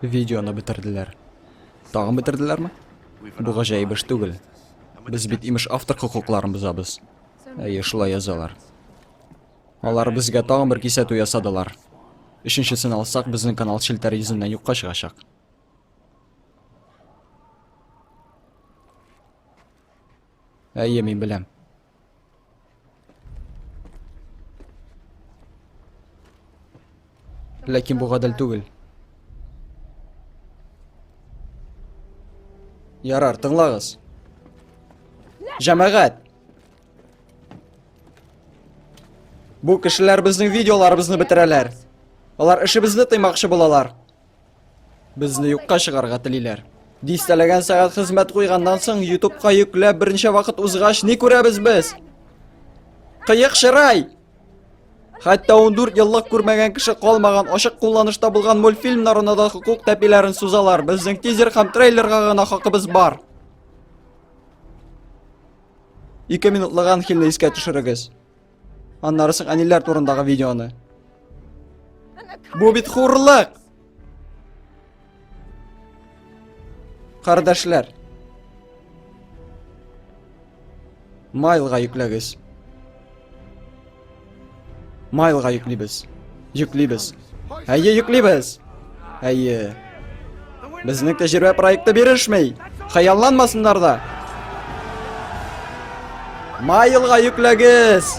Видеоны бетерделәр. Тагын бетерделәрме? Бу гаҗәеп эш түгел. Без бит имеш автор хокукларын бозабыз. Әйе, шулай язалар. Алар безгә тагын бер кисәтү ясадылар. Өченчесен алсак, безнең канал челтәр йөзеннән юкка чыгачак. Әйе, мин беләм. Ләкин бу гадел түгел. Ярар, тыңлагыз. Җәмәгать! Бу кешеләр безнең видеоларыбызны бетерәләр. Алар эшебезне тыймакчы булалар. Безне юкка чыгарга телиләр. Дистәләгән сәгать хезмәт куйганнан соң YouTubeка йөкләп берничә вакыт узгач ни күрәбез без? Кыек чырай! Хәтта 14 еллык күрмәгән кеше калмаган ачык кулланышта булган мультфильмнарына да хокук тәпиләрен сузалар. Безнең тизер һәм трейлерга гына хакыбыз бар. Ике минутлык Анхельне искә төшерегез. Аннары соң әниләр турындагы видеоны. Бу бит хурлык! Кардәшләр. Майлга йөкләгез. Майлга йөклибез. Йөклибез. Әйе, йөклибез. Әйе. Безнең тәҗрибә проекты бирешми. Хыялланмасыннар да. Майлга йөкләгез.